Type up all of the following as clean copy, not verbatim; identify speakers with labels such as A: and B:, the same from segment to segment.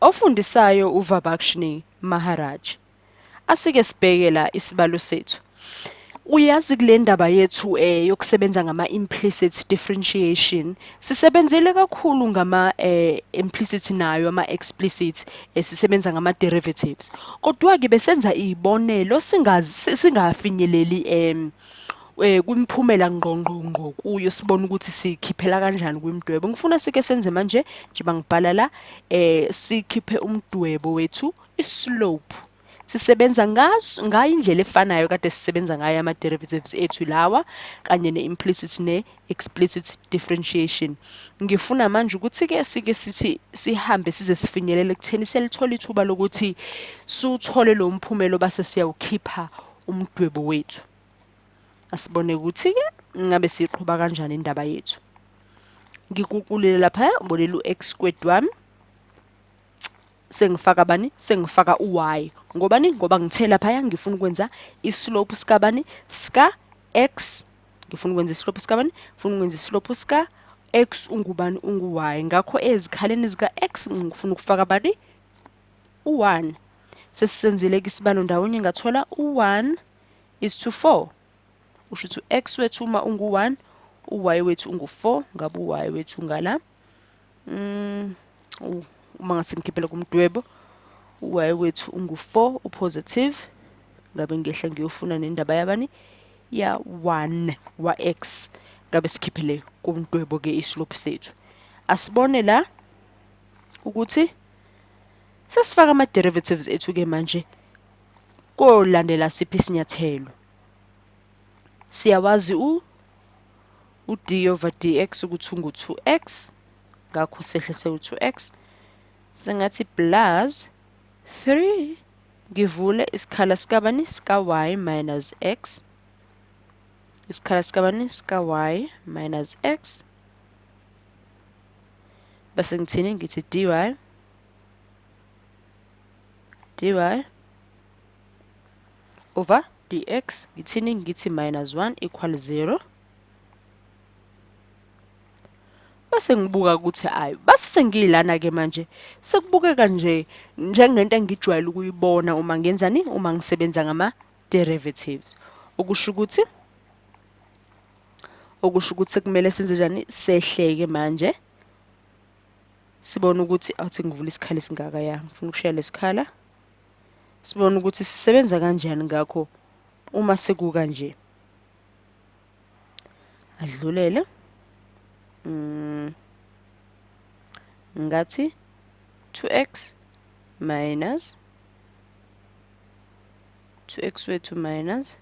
A: Ofundisayo uVabakshni Maharaj. Asike sibheke la isibalo sethu. Uyazi kule ndaba yethu yokusebenza ngama implicit differentiation sisebenzile kakhulu ngama implicit nayo ama explicit sisebenza ngama derivatives. Kodwa ke besenza izibonelo singazi singafinyeleli kwimiphumela ngqo ngqo ngqo kuyo, sibone ukuthi sikhiphela kanjani kwimidwebo. Ngifuna sike senze manje njengoba ngibhala la, sikhiphe umdwebo wethu islope. Sisebenza ngayo indlela efanayo kade sisebenza ngayo ama derivatives ethu lawa kanye ne-implicit ne-explicit differentiation. Ngifuna manje ukuthi ke sike sithi sihambe size sifinyelele ekutheni selithola ithuba lokuthi siwuthole lo mphumela base siyawukhipha umdwebo wethu. Asibone ukuthi ke ngabe siqhuba kanjani indaba yethu. Ngikuqulile lapha, ubonile u-x squared wami. Sengifaka bani? Sengifaka u-y. Ngobani? Ngoba ngithe laphaya ngifuna ukwenza islope sikabani? Sika x. Ngifuna ukwenza islope sikabani? Ngifuna ukwenza islope sika x ungubani? Ungu-y. Ngakho ezikhaleni zika x ngifuna ukufaka bani? U-1. Sesisenzile ke isibalo ndawonye, ngathola u-1 is to 4. Usho ukuthi u-x wethu uma ungu-1, u-y wethu ungu-4, ngabe u-y wethu ngala. Uma ngase ngikhiphele kumdwebo, u-y wethu ungu-4, u-positive. Ngabe ngehla ngiyofuna nendaba yabani? Ya 1 wa x. Ngabe sikhiphele kumdwebo ke islope sethu. Asibone la ukuthi sesifaka ama derivatives ethu ke manje, kolandela siphi isinyathelo. Siyawazi u d over dx ukuthi ungu 2x, ngakho sehle sewu 2x, sengathi plus 3, ngivule isikhala sikabani? Sika y minus x, isikhala sikabani? Sika y minus x, bese ngithini? Ngithi dy dy over dx, ngithini? Ngithi minus 1 equal 0. Bese ngibuka ukuthi ayi, base sengilana ke manje, sekubukeka nje njengento engijwayele ukuyibona uma ngenzani, uma ngisebenza ngama derivatives. Okusho ukuthi sekumele senze njani? Sehleke manje, sibone ukuthi awuthi ngivula isikhala esingaka, ya ngifuna ukushiya lesikhala, sibone ukuthi sisebenza kanjani. Ngakho uma sekuka nje adlulele, ngathi 2x minus 2x wethu minus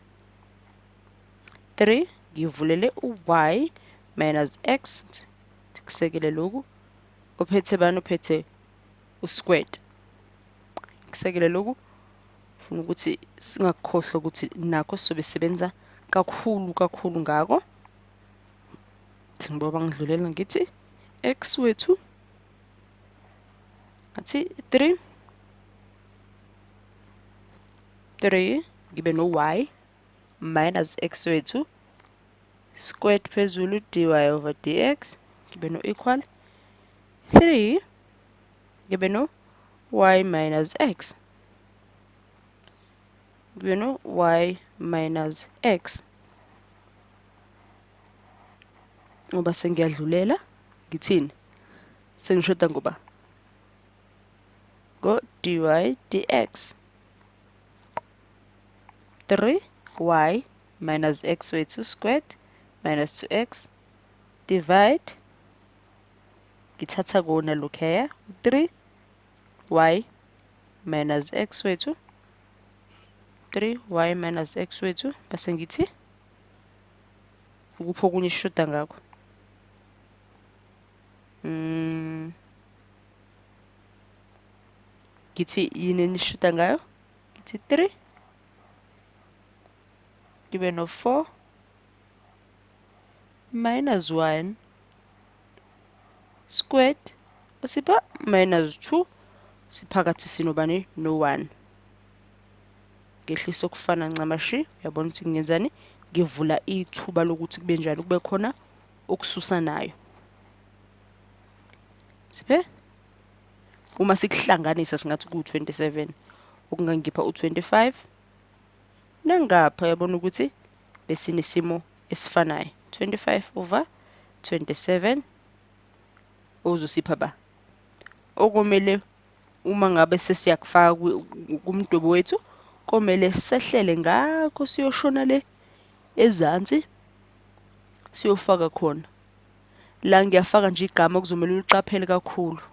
A: 3, ngivulele u-y minus x, kusekele lokhu uphethe bani? Uphethe u-squared. Kusekele lokhu, funa ukuthi singakukhohlwa ukuthi nakho sizobe sisebenza kakhulu kakhulu ngako. Ngoba ngidlulela ngithi x wethu ngathi 3 3, ngibe no y minus x wethu squared phezulu dy over dx, ngibe no equal 3, ngibe no y minus x, ngibe no y minus x. Ngoba sengiyadlulela, ngithini? Sengishoda ngoba ngo dy dx, 3y minus x wethu squared minus 2x divide, ngithatha kona lokhuya 3y minus x wethu, 3y minus x wethu, bese ngithi ukuphi okunye esishoda ngakho? Ngithi yini enishoda ngayo? Ngithi 3, ngibe no 4 minus 1 squared usipha minus 2, siphakathi sinobani? No 1. Ngehlisa okufana ncamashi. Uyabona ukuthi ngingenzani? Ngivula ithuba lokuthi kube njani, kube khona okususa nayo. Siphe Uma sikuhlanganisa singathi ku-27, okungangipha u-25. Nangapha uyabona ukuthi besinesimo esifanayo, 25 over 27 ozosipha ba okumele uma ngabe sesiyakufaka kumdwebo wethu, komele sehlele ngakho siyoshona le ezansi siyofaka khona. La ngiyafaka nje igama okuzomele uliqaphele kakhulu.